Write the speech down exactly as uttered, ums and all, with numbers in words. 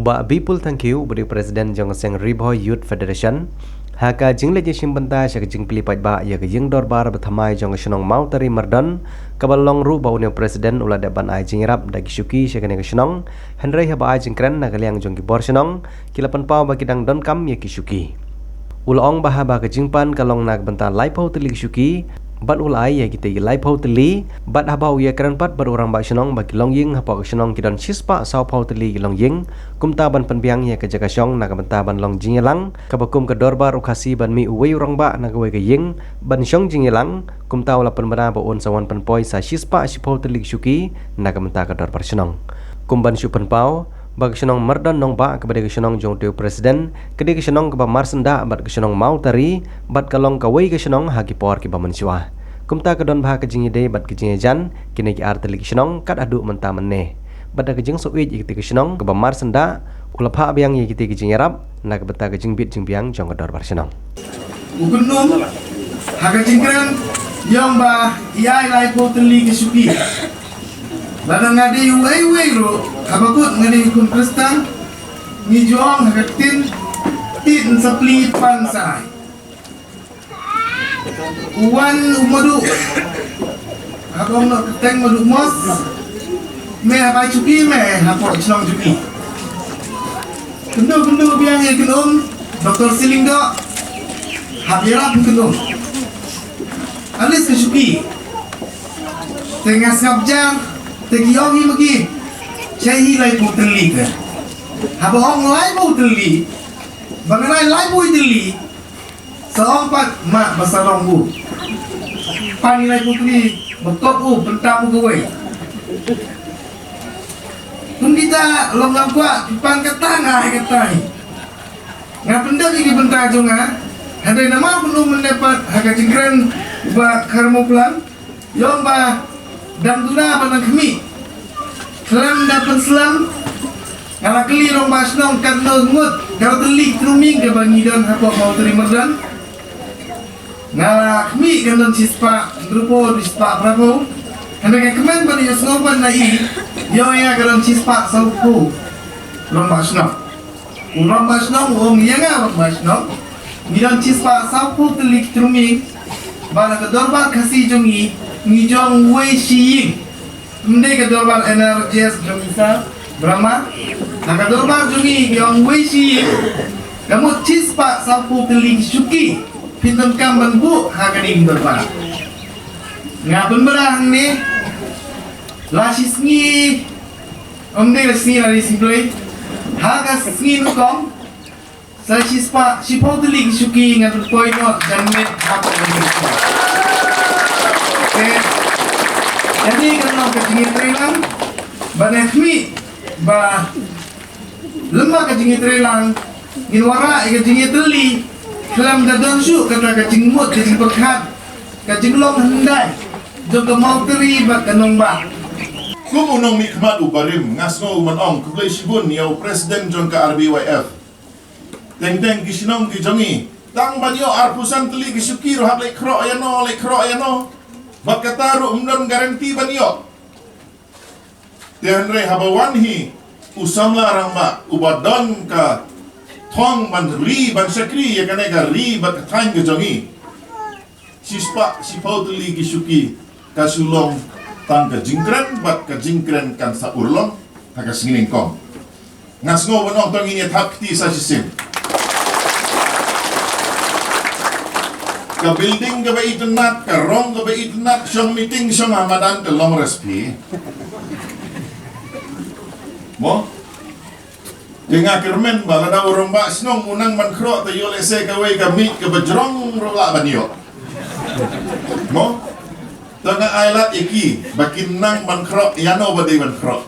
Bah Bipul Thangkhiew, uba dei u President jong ka seng Ri Bhoi Youth Federation, ha ka jingleit ïashim bynta sha ka jingplie paidbah ïa ka ïing dorbar ba thymmai jong ka shnong Mawtari Myrdon, kaba long ruh ba une u President u la dep ban ai jingïarap da ki shuki sha kane ka shnong, hynrei haba ai jingkren na ka liang jong ki bor shnong, ki la pynpaw ba ki dang donkam ïa ki shuki. U la ong ba haba ka jingpan ka long na ka bynta laiphew tylli ki shuki, bad u la ai ïa kitei ki laiphew tylli, bad haba u ïakren pat bad u rangbah shnong ba ki longïing hapoh ka shnong ki don shispah sawphew tylli ki longïing, kumta ban pynbiang ïa ka jaka shong na ka bynta ban long jingïalang, kaba kum ka dorbar u Khasi ban mih uwei u rangbah na kawei ka ïing ban shong jingïalang, kumta u la pynbna ba un sa wan pynpoi sa shispah shiphew tylli ki shuki na ka bynta ka dorbar shnong. Kum ban shu pynpaw ba ka shnong Myrdon Nongbah kaba dei ka shnong jong utei u President, ka dei ka shnong kaba marsyndah bad ka shnong Mawtari, bad ka long kawei ka shnong ha ki por kiba mynshuwa. Kumta ka don bha ka jingïadei bad ka jingïajan kine ki ar tylli ki shnong kat haduh mynta mynne. Bad da ka jingsngewsih ïa kitei ki shnong kaba marsyndah, u la phah biang ïa kitei ki jingïarap na ka bynta ka jingbit jingbiang jong ka dorbar shnong. U kynum ha ka jingkren ïong ba ïai laiphew tylli ki shuki. Lada nga dei uwei uwei ruh, haba kut nga dei u khun Khristan, ngi ju ong ha ka ktien, tied yn sa plie pan sa ai. U wan u Madu, haba ong noh kyrteng Madu Mos, me hap ai shuki me hapoh shnong shuki. Kynduh kynduh biang ïa kynum, Doktor Siling Doh, hap ïarap kynum. Alis ka shuki. Te nga sngap jar, te ki ong hi ma ki, shai hi laiphew tylli ka. Haba ong laiphew tylli, ba nga rai laiphew tylli, sa ong pat ma ba sa long u. Pan hi laiphew tylli, ba kop u, bynta u kawei. Kum kita long ngam kwah, ki pan kata nga ai kata hi. Nga pyndep ïa ki bynta jong nga, hynrei namar kynum mynne pat, ha ka jingkren u Bah Kharmoplan, ïong ba dang duna ba nang khmih. Khlem da pynslem, nga la kylli rangbah shnong katno ngut, katno tylli ki truming kaba ngi don hapoh Mawtari Myrdon. Nga la khmih kan don shispah hynriewphew, shispah phraphew. Hynrei nga kmen ban ïohsngew ban ïa i, ïoh ïa ka don shispah sawphew rangbah shnong. U rangbah shnong u ong ïa nga rangbah shnong, ngi don shispah sawphew tylli ki truming, bad ha ka dorbar Khasi jong ngi, ngi jong uwei shi ïing. Ym dei ka dorbar N R L S jong ngi sa Brahma. Ha ka dorbar jong ngi ngi ong uwei shi ïing. Ka mut shispah sawphew tylli ki shuki. Phin donkam ban buh ha kane ka dorbar. Nga pynbna hangne. La shi sngi. Ym dei la sngi la dei sngi Blei. Ha ka sngi nyngkong. Sa shispah, shiphew tylli ki shuki ngan pynpoi noh janmiet hapoh ka jingïaseng. Te, kane kan long ka jingïatreilang, ba nga khmih, ba lem bad ka jingïatreilang, ngin wanrah ïa ka jingïatylli, khlem da don shuh kata ka jingmut, ka jingpyrkhat, ka jinglong hyndai, jong ka Mawtari bad ka Nongbah. Kum u nongmihkhmat u barim, nga sngew u man ong, khublei shibun ïa u president jong ka R B Y F. Teng teng ki shnong ki jong ngi. Tang ban ïoh arphew san tylli ki shuki ruh hap leit khroh ïano, leit khroh ïano. Bad kata ruh ym don guarantee ban ïoh. Te hynrei haba wan hi u samla rangbah uba don ka thong ban ri ban shakri ïa kane ka ri bad ka thaiñ ka jong ngi. Shispah shiphew tylli ki shuki ka shu long tang ka jingkren bad ka jingkren kan sa urlong ha ka sngi nyngkong. Nga sngew ban ong tang ngin ïa thap kti sa shisien. Ka building kaba itynnat, ka rong kaba itynnat, shong meeting, shong ha madan ka long recipe. Mo? Te nga kyrmen ba lada u rangbah shnong u nang ban khroh te ïoh lehse kawei ka mic kaba jrong ruh lah ban ïoh. Mo? Te nga ai lad ïa ki ba kin nang ban khroh ïano ba dei ban khroh.